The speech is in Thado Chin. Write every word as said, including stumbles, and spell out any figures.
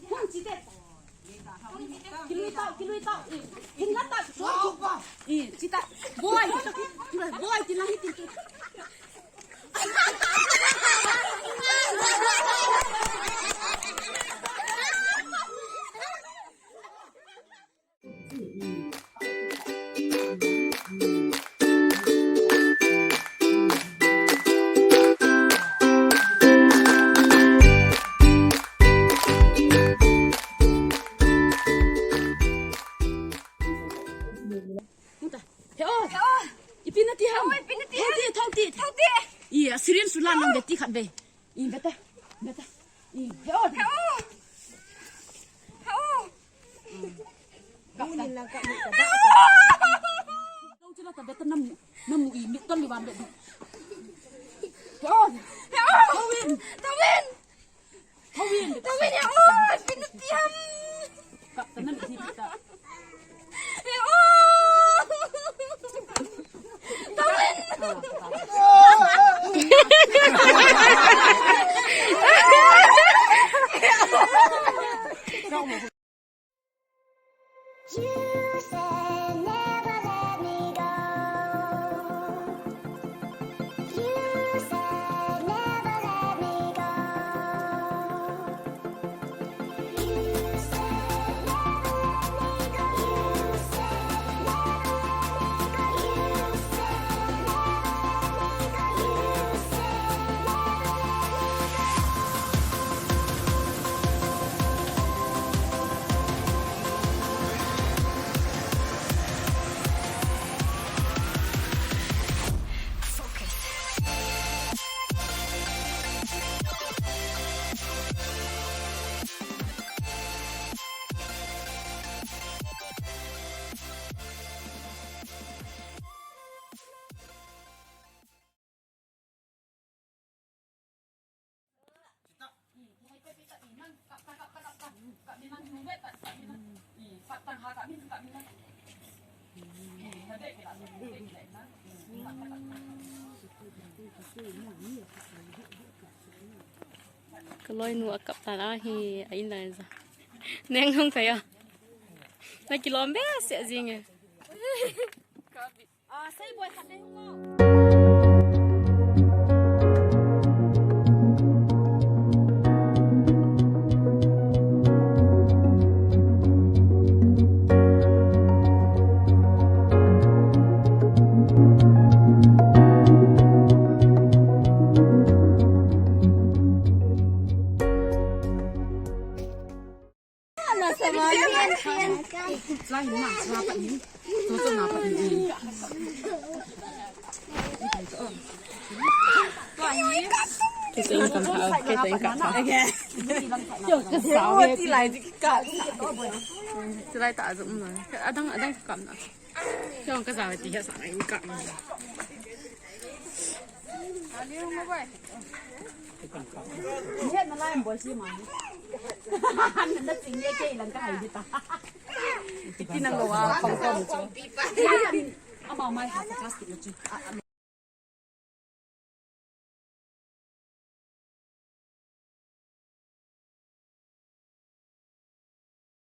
Hung chite. Kilui tau, kilui tau. Eh, hinla tau. Eh, chita. Boy. Boy, tin la hi tin tu. He o. He o. Ipi nati ham? He o, ipi nati ham? Thauti, thauti. Thauti. Iya, sirin sulan nang beti khat be. I beta. Beta. I he o. He o. He o. Kap ta. He o. Tau chila ta beta nam, nam i mi ton li wan be. He o. He o. Tawin. Tawin. Tawin. Tawin ya o, pinatiam. Kap ta nam hi ta. Ya o. Tawin. You said never let me go. You said never let me go. You said never let me go. You said never let me go. You said never let me go. You said never let me go. Ka loinu a kap tan ahi, a in lai ja. Neng hung thei a. Na kilom behseh jing e. Chulai ta a um na. Adang, adang ka kap na. Chong ka jaw ti ha sa na in kap na. Iti nang lo a, pang pang. Ama mai ha plastic na chu.